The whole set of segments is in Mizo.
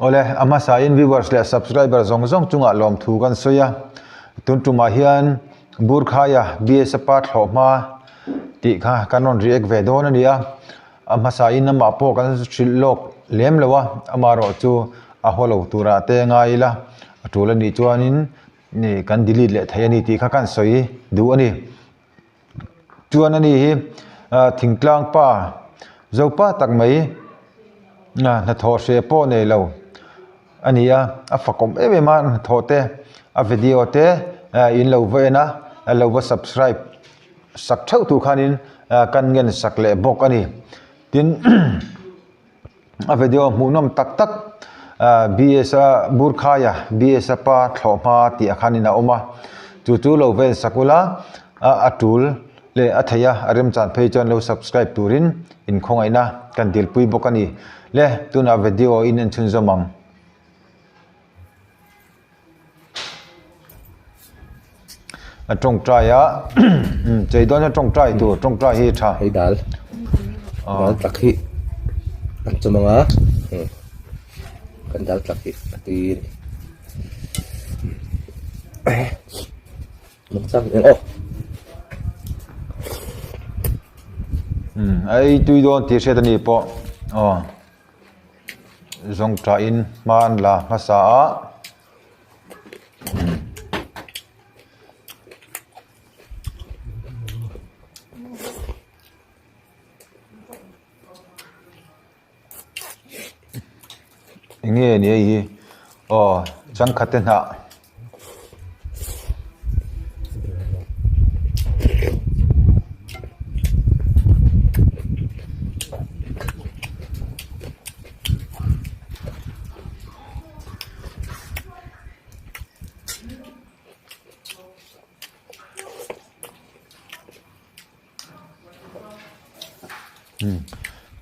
Awle, a hmasain viewers leh subscriber zawng zawng chungah lawmthu kan sawi a. Tun tumah hian Burkhaia BSapa thlawh hma tih kha kan rawn react ve dawn a ni a. A hmasain amah pawh kan hrilh lawk lem lo a, amaherawh chu a haw lo turah te ngai ila a tul a nih chuanin kan delete leh thei a ni tih kha kan sawi duh a ni. Chuan ani hi thingtlang pa zopa tak mai hnathawh hreh pawh nei lo a ni a, a fakawm em em a hnathawh te a video te in lo va en a lo va subscribe sak theuh tur khanin kan ngen sak leh bawk a ni. Tin a video hmuhnawm tak tak BS a Burkhaia BS a pa thlawh hma tih ah khanin a awm a chu chu lo vel sak ula a tul leh a theih a a remchan phei chuan lo subscribe turin inkhawngaihna kan dilpui bawk a ni le tunah video in en chhunzawm ang. A tawngtai a chei dawn hian tawngtai tur tawngtai hi a tha. Hei dal dal tak hi an chawm ang a kan dal tak hi a tui a ni aw. A ei tui dawn tih hriat a ni pawh aw. Zawngṭahin hma an la hmasa a. Enge ni hei hi aw changkhat te hnah.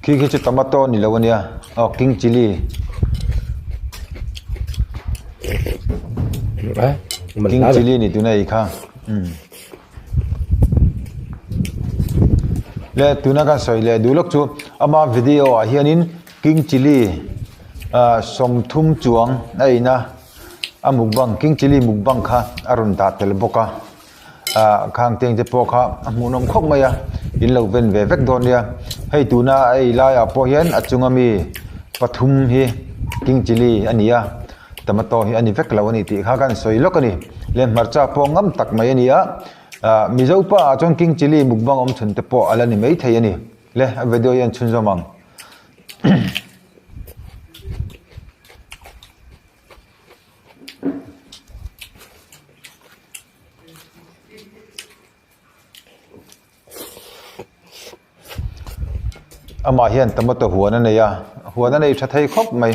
Khi khi chu tomato ni lo ania aw king chilli king chilli ni tuna ei kha le tuna kan sawi leh duh lawk chu ama video ah hianin king chilli ah 30 chuang a in a a mukbang king chilli mukbang kha a rawn dah tel bawk a. ah khang teng te pawh kha a hmuhnawm khawp mai a in lo ven ve vek dawn nia hei tuna a ei laiah pawh hian a chunga mi pathum hi king chilli a ni a tomato hi a ni vek lo a ni tih kha kan sawi lawk a ni leh hmarcha pawh ngam tak mai a ni a ah mizo pa ah chuan king chilli mukbang awm chhun te pawh a la ni maithei a ni le a video hian chhunzawm ang. Amah hian tomato huan a nei a huan a nei tha thei khawp mai.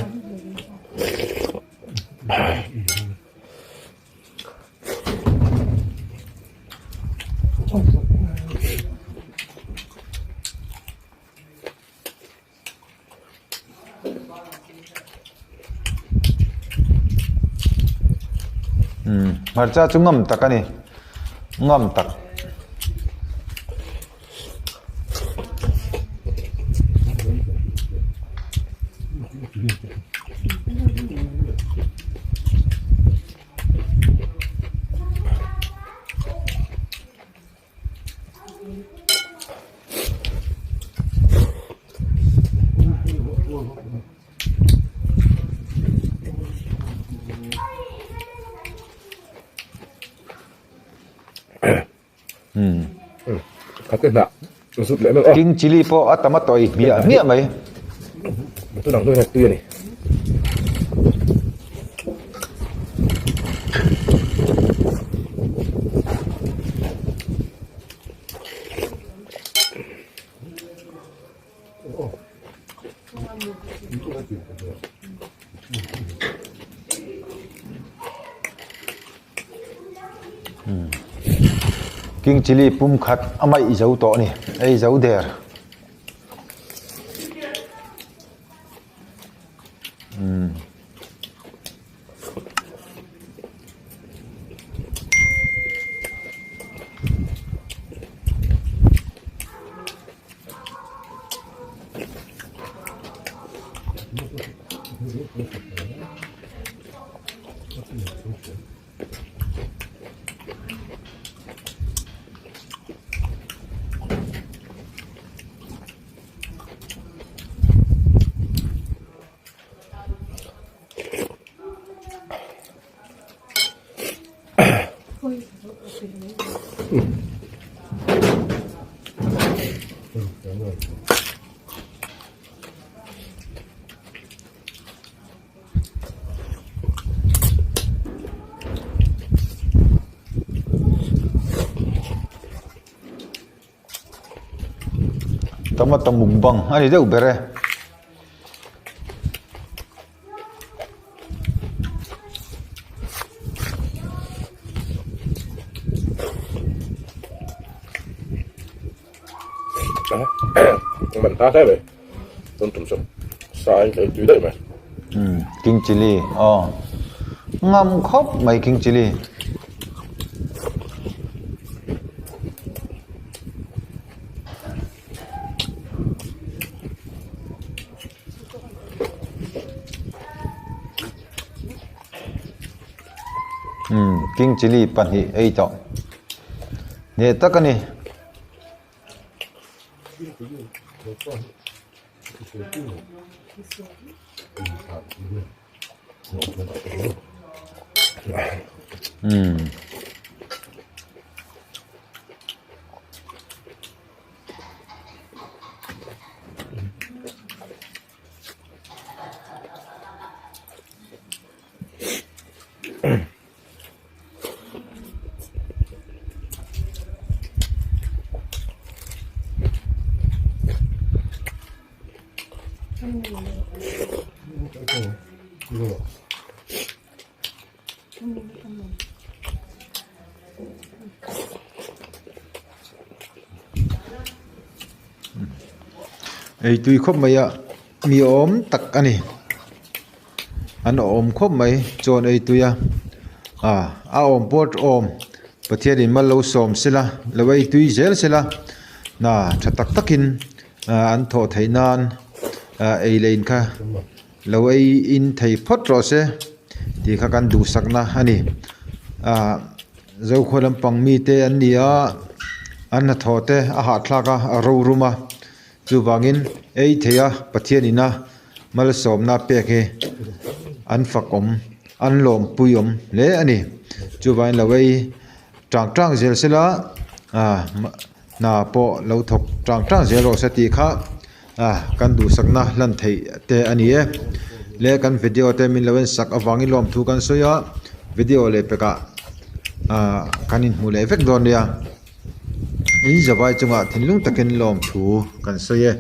Hmarcha chu ngam tak a ni ngam tak. King chilli pawh a tomato ei hmiah hmiah mai. King chilli pum khat a maih zo tawh a ni ei zo der. Tomato mukbang a ni deuh ber e. Man ta hle mai tun tum chu sa in ka tui daih mai. Um king chilli aw ngam khawp mai king chilli. Um king chilli pahnih ei tawh hneh tak a ni. Um. Ei tui khawp mai a mi awm tak a ni an awm khawp mai chuan ei tui a ah a awm pawh awm Pathian in mal lo sawm sela lo ei tui zel sela hna tha tak tak in ah an thawh theih nan ah ei leh in kha lo ei in thei phawt rawh se tih kha kan duhsakna a ni ah Zokhua lampang mite an ni a an hnathawh te a hahthlak a a rorum a chuvangin ei theih a Pathian ina malsawmna pek hi an fak awm an lawmpui awm hle a ni chuvangin lo ei tang tang zel sela ah hna pawh lo thawk tang tang zel rawh se tih kha ah kan duhsakna hlan theih te a ni e le kan video te min lo en sak avangin lawmthu kan sawi a video leh pekah ah kan inhmuh leh vek dawn nia in zavai chungah thinlung takin lawmthu kan sawi e.